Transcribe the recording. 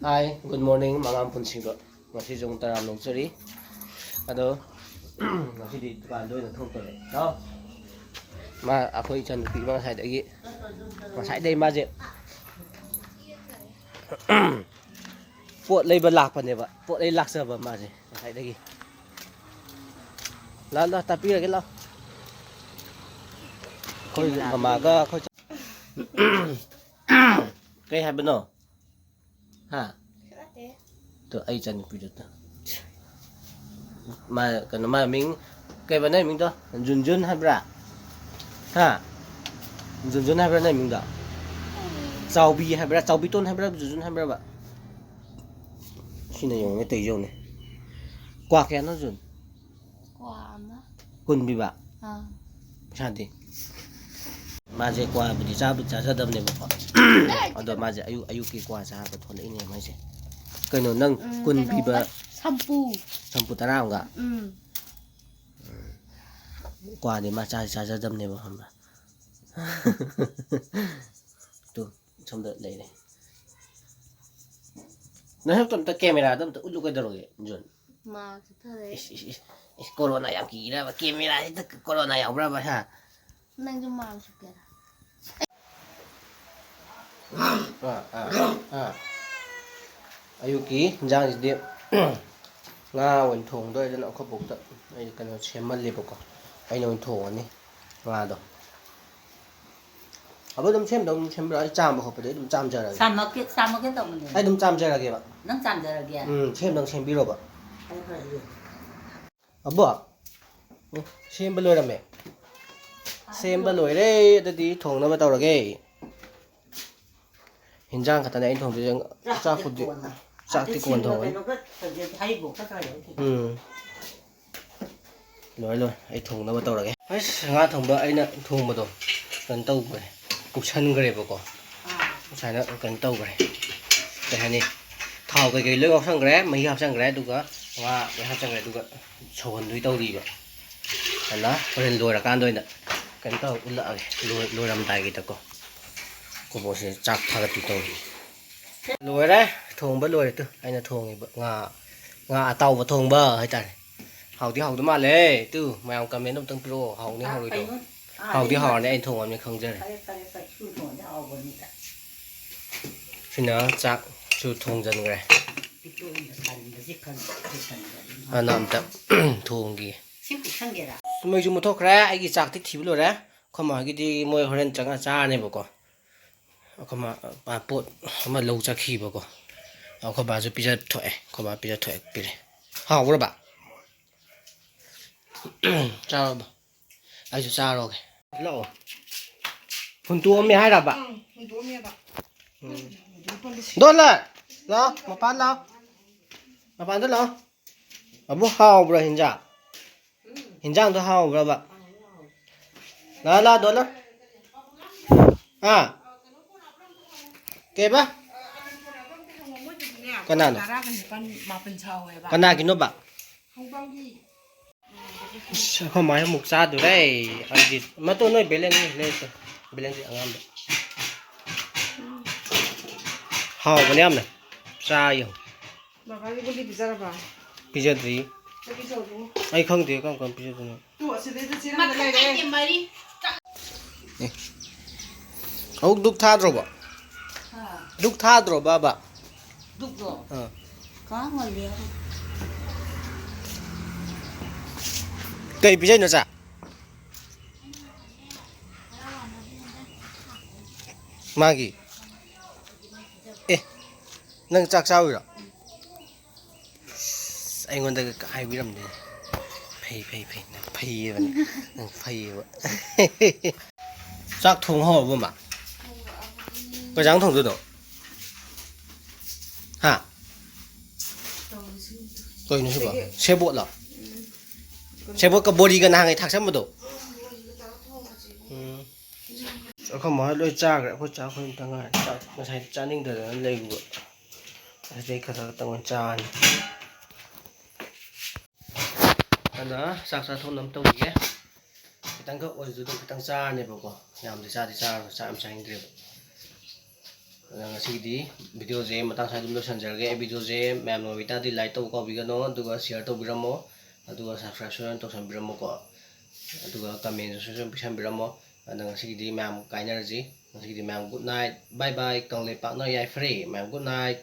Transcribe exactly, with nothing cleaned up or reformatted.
Hi, good morning, ꯃꯉꯥꯝ ꯄꯨꯟꯁꯤꯕ꯫ ꯉꯁꯤꯁꯨ ꯑꯃꯨꯛ ꯇꯔꯥꯝ ꯂꯧꯖꯔꯤ꯫ ꯑꯗꯣ, ꯉꯁꯤꯗꯤ ꯗꯨꯀꯥꯟꯗ ꯑꯣꯏꯅ ꯊꯣꯛꯇꯣꯔꯦ꯫ ꯂꯥꯛꯑꯣ꯫ ꯃꯥ, ꯑꯩꯈꯣꯏ ꯏꯆꯟꯅꯨꯄꯤ ꯑꯃ ꯉꯁꯥꯏꯗꯒꯤ, ꯉꯁꯥꯏꯗꯒꯤ ꯃꯥꯁꯦ ꯄꯣꯠ ꯂꯩꯕ ꯂꯥꯛꯄꯅꯦꯕ, ꯄꯣꯠ ꯂꯩ ꯂꯥꯛꯆꯕ ꯃꯥꯁꯦ ꯉꯁꯥꯏꯗꯒꯤ꯫ ꯂꯥꯛꯑꯣ, ꯂꯥꯛꯑꯣ, ꯇꯥꯛꯄꯤꯔꯒꯦ, ꯂꯥꯛꯑꯣ꯫ ꯑꯩꯈꯣꯏ ꯃꯃꯥꯒ ꯑꯩꯈꯣꯏ ꯀꯩ ꯍꯥꯏꯕꯅꯣ? ꯍꯥ? ꯅꯠꯇꯦ꯫ ꯇꯨ, ꯑꯩ ꯏꯆꯟꯅꯨꯄꯤꯗꯨ ꯇꯨ꯫ ꯃꯥ, ꯀꯩꯅꯣ, ꯃꯥ ꯃꯤꯡ ꯀꯩꯕ ꯅꯪ ꯃꯤꯡꯗꯣ? ꯖꯨꯟꯖꯨꯟ ꯍꯥꯏꯕ꯭ꯔꯥ? ꯍꯥ? ꯖꯨꯟꯖꯨꯟ ꯍꯥꯏꯕ꯭ꯔꯥ ꯅꯪ ꯃꯤꯡꯗꯣ? ꯆꯥꯎꯕꯤ ꯍꯥꯏꯕ꯭ꯔꯥ? ꯆꯥꯎꯕꯤꯇꯣꯟ ꯍꯥꯏꯕ꯭ꯔꯥ? ꯖꯨꯟꯖꯨꯟ ꯍꯥꯏꯕ꯭ꯔꯕ? ꯁꯤꯅ ꯌꯦꯡꯉꯨꯅꯦ, ꯇꯧꯔꯤꯁꯦ ꯌꯦꯡꯉꯨꯅꯦ꯫ ꯀ꯭ꯋꯥ ꯀꯌꯥꯅꯣ, ꯖꯨꯟ? ꯀ꯭ꯋꯥ ꯑꯃ꯫ ꯀꯨꯟ ꯄꯤꯕ? ꯑꯥ꯫ ꯄꯩꯁꯥꯗꯤ? ꯃꯥꯁꯦ ꯀ꯭ꯋꯥꯕꯨꯗꯤ ꯆꯥꯕꯨꯗꯤ ꯆꯥꯖꯗꯕꯅꯦꯕꯀꯣ꯫ ꯑꯗꯣ ꯃꯥꯁꯦ ꯑꯌꯨꯛ, ꯑꯌꯨꯛꯀꯤ ꯀ꯭ꯋꯥ ꯆꯥꯕ ꯊꯣꯛꯂꯛꯏꯅꯦ ꯃꯥꯏꯁꯦ꯫ ꯀꯩꯅꯣ, ꯅꯪ ꯎꯝ, ꯀꯨꯟ ꯀꯩꯅꯣ ꯄꯤꯕ ꯑꯃ, ꯁꯝꯄꯨ꯫ ꯁꯝꯄꯨ ꯇꯔꯥ ꯑꯃꯒ? ꯎꯝ꯫ ꯀ꯭ꯋꯥꯗꯤ ꯃꯥ ꯆꯥꯗꯤ ꯆꯥꯖꯗꯕꯅꯦꯕ, ꯈꯪꯕ꯭ꯔꯥ? ꯇꯨ, ꯁꯣꯝꯗ ꯂꯩꯔꯦ꯫ ꯅꯁꯛꯇꯣ ꯑꯝꯇ ꯀꯦꯃꯦꯔꯥꯗ ꯑꯝꯇ ꯎꯠꯂꯨ ꯀꯩꯗꯧꯔꯒꯦ, ꯖꯣꯟ? ꯃꯥ ꯆꯠꯊꯔꯦ꯫ ꯏꯁ, ꯏꯁ, ꯏꯁ, ꯏꯁ, ꯀꯣꯔꯣꯅꯥ ꯌꯥꯝ ꯀꯤꯔꯕ? ꯀꯦꯃꯦꯔꯥꯁꯤꯗ ꯀꯣꯔꯣꯅꯥ ꯌꯥꯎꯕ꯭ꯔꯕ, ꯍꯥ? ꯅꯪꯁꯨ ꯃꯥ ꯆꯠꯀꯦꯔꯥ? ꯑꯥ, ꯑꯥ, ꯑꯥ꯫ ꯑꯌꯨꯛꯀꯤ ꯏꯟꯖꯥꯡꯁꯤꯗꯤ ꯉꯥ ꯑꯣꯏꯅ ꯊꯣꯡꯗꯣꯏ, ꯑꯗꯨꯅ ꯑꯩꯈꯣꯏ ꯕꯣꯛꯇ ꯑꯩ ꯀꯩꯅꯣ ꯁꯦꯝꯍꯜꯂꯦꯕꯀꯣ꯫ ꯑꯩꯅ ꯑꯣꯏꯅ ꯊꯣꯡꯉꯅꯤ ꯉꯥꯗꯣ꯫ ꯑꯕꯣ, ꯑꯗꯨꯝ ꯁꯦꯝꯗꯧ ꯑꯗꯨꯝ ꯁꯦꯝꯕꯤꯔꯣ, ꯑꯩ ꯆꯥꯝꯕ ꯈꯣꯠꯄꯗꯤ ꯑꯗꯨꯝ ꯆꯥꯝꯖꯔꯒꯦ꯫ ꯆꯥꯝꯃꯛꯀꯦ, ꯆꯥꯝꯃꯛꯀꯦ ꯇꯧꯕꯅꯦ꯫ ꯑꯩ ꯑꯗꯨꯝ ꯆꯥꯝꯖꯔꯒꯦꯕ꯫ ꯅꯪ ꯆꯥꯝꯖꯔꯒꯦ? ꯎꯝ, ꯁꯦꯝꯗꯧ ꯁꯦꯝꯕꯤꯔꯣꯕ꯫ ꯐꯔꯦ, ꯐꯔꯦ, ꯑꯗꯨꯗꯤ꯫ ꯑꯕꯣ, ꯎꯝ, ꯁꯦꯝꯕ ꯂꯣꯏꯔꯝꯃꯦ꯫ ꯁꯦꯝꯕ ꯂꯣꯏꯔꯦ, ꯑꯗꯨꯗꯤ ꯊꯣꯡꯅꯕ ꯇꯧꯔꯒꯦ꯫ ꯍꯤꯟꯖꯥꯡ ꯈꯛꯇꯅꯦ ꯑꯩꯅ ꯊꯣꯡꯗꯣꯏꯁꯦ, ꯆꯥꯛꯇꯤ ꯆꯥꯛꯄꯨꯗꯤ, ꯀꯣꯟꯅ꯫ ꯆꯥꯛꯇꯤ ꯑꯗꯩ ꯀꯣꯟꯅ ꯁꯤꯡꯒ ꯊꯣꯡꯉꯅꯤ꯫ ꯀꯩꯅꯣꯒ ꯊꯝꯖꯤꯜꯂꯗꯤ ꯍꯩꯕꯣꯡ ꯈꯔ ꯈꯔ ꯌꯥꯎꯔꯤ꯫ ꯎꯝ꯫ ꯂꯣꯏꯔꯦ, ꯂꯣꯏꯔꯦ꯫ ꯑꯩ ꯊꯣꯡꯅꯕ ꯇꯧꯔꯒꯦ꯫ ꯑꯁ, ꯉꯥ ꯊꯣꯡꯕ ꯑꯩꯅ ꯊꯣꯡꯕꯗꯣ ꯀꯩꯅꯣ ꯇꯧꯈ꯭ꯔꯦ, ꯀꯨꯞꯁꯟꯈ꯭ꯔꯦꯕꯀꯣ꯫ ꯑꯥ꯫ ꯁꯨꯃꯥꯏꯅ ꯀꯩꯅꯣ ꯇꯧꯈ꯭ꯔꯦ꯫ ꯀꯩ ꯍꯥꯏꯅꯤ? ꯊꯥꯎ ꯀꯩꯀꯩ ꯂꯣꯏ ꯉꯧꯁꯟꯈ꯭ꯔꯦ, ꯃꯍꯤ ꯍꯥꯞꯆꯟꯈ꯭ꯔꯦ, ꯑꯗꯨꯒ ꯉꯥ ꯂꯣꯏ ꯍꯥꯞꯆꯟꯈ꯭ꯔꯦ, ꯑꯗꯨꯒ ꯁꯧꯍꯟꯗꯣꯏ ꯇꯧꯔꯤꯕ꯫ ꯑꯗꯨꯅ ꯍꯣꯔꯦꯟ ꯂꯣꯏꯔꯀꯥꯟꯗ ꯑꯣꯏꯅ ꯀꯩꯅꯣ ꯇꯧꯔ ꯎꯠꯂꯛꯑꯒꯦ, ꯂꯣꯏ-, ꯂꯣꯏꯔꯝꯗꯥꯏꯒꯤꯗꯀꯣ꯫ ꯀꯣꯕꯣꯛꯁꯦ ꯆꯥꯛ ꯊꯥꯒꯠꯄꯤ ꯇꯧꯔꯤ꯫ ꯂꯣꯏꯔꯦ꯫ ꯊꯣꯡꯕ ꯂꯣꯏꯔꯦ꯫ ꯇꯨ, ꯑꯩꯅ ꯊꯣꯡꯉꯤꯕ ꯉꯥ, ꯉꯥ ꯑꯇꯥꯎꯕ ꯊꯣꯡꯕ ꯍꯥꯏꯇꯥꯔꯦ꯫ ꯍꯥꯎꯗꯤ ꯍꯥꯎꯗ ꯃꯥꯜꯂꯦ꯫ ꯇꯨ, ꯃꯌꯥꯝ ꯀꯃꯦꯟ ꯑꯝꯇꯪ ꯄꯤꯔꯛꯑꯣ, ꯍꯥꯎꯅꯤ ꯍꯥꯎꯔꯣꯏꯗꯣ꯫ ꯍꯥꯎꯗꯤ ꯍꯥꯎꯔꯅꯤ, ꯑꯩꯅ ꯊꯣꯡꯉꯕꯅꯤꯅ ꯈꯪꯖꯔꯦ꯫ ꯐꯔꯦ, ꯐꯔꯦ, ꯐꯔꯦ, ꯁꯨ ꯊꯣꯡꯉꯗꯤ ꯍꯥꯎꯕꯅꯤꯗ꯫ ꯁꯤꯅ ꯆꯥꯛꯁꯨ ꯊꯣꯡꯖꯟꯈ꯭ꯔꯦ꯫ ꯄꯤꯛꯇꯣꯛꯏꯅ ꯁꯥꯔꯤꯕꯁꯤ ꯈꯪ-, ꯈꯪ-, ꯍꯥꯟꯅ ꯑꯝꯇ ꯊꯣꯡꯈꯤ꯫ ꯁꯤ ꯄꯤꯛꯁꯟꯒꯦꯔꯥ? ꯃꯩꯁꯨ ꯃꯨꯠꯊꯣꯛꯈ꯭ꯔꯦ꯫ ꯑꯩꯒꯤ ꯆꯥꯛꯇꯤ ꯊꯤꯕ ꯂꯣꯏꯔꯦ꯫ ꯑꯩꯈꯣꯏ ꯃꯥꯒꯤꯗꯤ ꯃꯣꯏ ꯍꯣꯔꯦꯟ ꯆꯪꯉ ꯆꯥꯔꯅꯦꯕꯀꯣ꯫ ꯑꯩꯈꯣꯏ ꯃꯥ, ꯃꯥ ꯄꯣꯠ ꯑꯃ ꯂꯧ ꯆꯠꯈꯤꯕꯀꯣ꯫ ꯑꯩꯈꯣꯏ ꯕꯥꯁꯨ ꯄꯤꯖ ꯊꯣꯛꯑꯦ꯫ ꯑꯩꯈꯣꯏ ꯕꯥ ꯄꯤꯖ ꯊꯣꯛꯑꯦ, ꯄꯤꯔꯦ꯫ ꯍꯥꯎꯕ꯭ꯔꯕ? ꯆꯥꯔꯕ? ꯑꯩꯁꯨ ꯆꯥꯔꯣꯒꯦ꯫ ꯂꯥꯛꯑꯣ꯫ ꯍꯨꯟꯇꯣꯛꯑꯝꯃꯦ ꯍꯥꯏꯔꯕ? ꯎꯝ, ꯍꯨꯟꯗꯣꯛꯑꯝꯃꯦꯕ꯫ ꯎꯝ꯫ ꯗꯣꯂꯔ! ꯂꯥꯛꯑꯣ, ꯃꯄꯥꯟ ꯂꯥꯛꯑꯣ꯫ ꯃꯄꯥꯟꯗ ꯂꯥꯛꯑꯣ꯫ ꯑꯕꯨ, ꯍꯥꯎꯕ꯭ꯔꯥ ꯍꯤꯟꯖꯥꯡ? ꯍꯤꯟꯖꯥꯡꯗꯣ ꯍꯥꯎꯕ꯭ꯔꯕ? ꯂꯥꯛꯑꯣ, ꯂꯥꯛꯑꯣ, ꯗꯣꯂꯔ꯫ ꯍꯥ? ꯀꯩꯕ? ꯀꯅꯥꯅꯣ? ꯇꯔꯥꯒ ꯅꯤꯄꯥꯟ, ꯃꯥꯄꯟ ꯁꯥꯎꯋꯦꯕ꯫ ꯀꯅꯥꯒꯤꯅꯣꯕ? ꯈꯣꯡꯕꯥꯡꯒꯤ꯫ ꯑꯁ, ꯑꯩꯈꯣꯏ ꯃꯥꯏ ꯑꯃꯨꯛ ꯆꯥꯗꯣꯔꯦ꯫ ꯑꯩꯗꯤ ꯃꯇꯣꯟ ꯅꯣꯏ ꯕꯦꯂꯦꯟꯁ ꯂꯩꯔꯛꯇꯦ꯫ ꯕꯦꯂꯦꯟꯁ ꯑꯉꯥꯡꯕ꯫ ꯍꯥꯎꯕꯅꯦ ꯌꯥꯝꯅ꯫ ꯆꯥ ꯌꯦꯡꯉꯨ꯫ ꯕꯕꯥꯒꯤ ꯒꯨꯂꯤ ꯄꯤꯖꯔꯕ? ꯄꯤꯖꯗ꯭ꯔꯤ꯫ ꯆꯠꯄꯤ ꯆꯧꯗꯨ꯫ ꯑꯩ ꯈꯪꯗꯦ ꯀꯔꯝ ꯀꯥꯟ ꯄꯤꯖꯗꯣꯏꯅꯣ꯫ ꯇꯨ, ꯑꯁꯤꯗꯩꯗ ꯆꯦꯔꯪꯗ ꯃꯊꯛꯇ ꯂꯩꯔꯦ꯫ ꯌꯦꯡ ꯃꯔꯤ꯫ ꯑꯦ꯫ ꯑꯃꯨꯛ ꯗꯨꯛ ꯊꯥꯗ꯭ꯔꯣꯕ? ꯍꯥ? ꯗꯨꯛ ꯊꯥꯗ꯭ꯔꯣꯕꯕ? ꯗꯨꯛꯂꯣ? ꯑꯥ꯫ ꯀꯥ ꯉꯜꯂꯤ ꯍꯥꯏꯕ꯫ ꯀꯩ ꯄꯤꯖꯩꯅꯣ, ꯆꯥ? ꯃꯥꯒꯤ? ꯑꯦ, ꯅꯪ ꯆꯥꯛ ꯆꯥꯔꯨꯏꯔꯣ? ꯑꯁ, ꯑꯩꯉꯣꯟꯗꯒ ꯍꯥꯏꯕꯤꯔꯝꯗꯦ꯫ ꯐꯩ, ꯐꯩ, ꯐꯩ꯫ ꯅꯪ ꯐꯩꯌꯦꯕꯅꯦ꯫ ꯅꯪ ꯐꯩꯌꯦꯕ꯫ ꯆꯥꯛ ꯊꯣꯡ ꯍꯧꯔꯕꯣ, ꯃꯥ? ꯀꯩ ꯏꯟꯖꯥꯡ ꯊꯣꯡꯗꯣꯏꯅꯣ? ꯍꯥ? ꯀꯩꯅꯣ ꯁꯤꯕꯣ? ꯁꯦꯕꯣꯠꯂꯣ? ꯁꯦꯕꯣꯠꯀ ꯕꯣꯔꯤꯒ ꯅꯍꯥꯟꯉꯩ ꯊꯥꯛꯆꯟꯕꯗꯣ? ꯎꯝ꯫ ꯑꯩꯈꯣꯏ ꯃꯥ ꯍꯣꯏ ꯂꯣꯏ ꯆꯥꯈ꯭ꯔꯦ꯫ ꯑꯩꯈꯣꯏ ꯆꯥ ꯑꯩꯈꯣꯏ ꯑꯝꯇ ꯉꯥꯏꯔꯦ꯫ ꯆꯥꯛ ꯉꯁꯥꯏ ꯆꯥꯅꯤꯡꯗꯗꯅ ꯂꯩꯔꯨꯕ꯫ ꯑꯁꯤꯗꯩ ꯈꯔ ꯈꯔ ꯈꯛꯇꯪ ꯑꯣꯏꯅ ꯆꯥꯔꯅꯤ꯫ ꯑꯗ ꯆꯥꯛ ꯆꯥꯊꯣꯛꯅꯕ ꯇꯧꯈꯤꯒꯦ꯫ ꯈꯤꯇꯪꯈꯛ ꯑꯣꯏꯔꯁꯨ ꯑꯗꯨꯝ ꯈꯤꯇꯪ ꯆꯥꯔꯅꯦꯕꯀꯣ꯫ ꯌꯥꯝꯗꯤ ꯆꯥꯗꯤ ꯆꯥꯔꯔꯣꯏ꯫ ꯆꯥꯛ ꯌꯥꯝ ꯆꯥꯅꯤꯡꯗ꯭ꯔꯦꯕ꯫ ꯑꯗ ꯉꯁꯤꯒꯤꯗꯤ videoꯁꯦ ꯃꯇꯥꯡ ꯁ꯭ꯋꯥꯏꯗ ꯑꯗꯨꯝ ꯂꯣꯏꯁꯤꯟꯖꯔꯒꯦ꯫ ꯑꯩ videoꯁꯦ ꯃꯌꯥꯝ ꯅꯨꯡꯉꯥꯏꯕ ꯇꯥꯔꯗꯤ like ꯇꯧꯕ ꯀꯥꯎꯕꯤꯒꯅꯣ, ꯑꯗꯨꯒ share ꯇꯧꯕꯤꯔꯝꯃꯣ, ꯑꯗꯨꯒ subscribeꯁꯨ ꯇꯧꯁꯟꯕꯤꯔꯝꯃꯣꯀꯣ, ꯑꯗꯨꯒ commentꯁꯨ ꯁꯨꯝ ꯄꯤꯁꯟꯕꯤꯔꯝꯃꯣ꯫ ꯑꯗ ꯉꯁꯤꯒꯤꯗꯤ ꯃꯌꯥꯝ ꯀꯥꯏꯅꯔꯁꯤ꯫ ꯉꯁꯤꯒꯤꯗꯤ ꯃꯌꯥꯝ good night, bye bye, ꯀꯪꯂꯩꯄꯥꯛꯅ ꯌꯥꯏꯐꯔꯦ꯫ ꯃꯌꯥꯝ good night꯫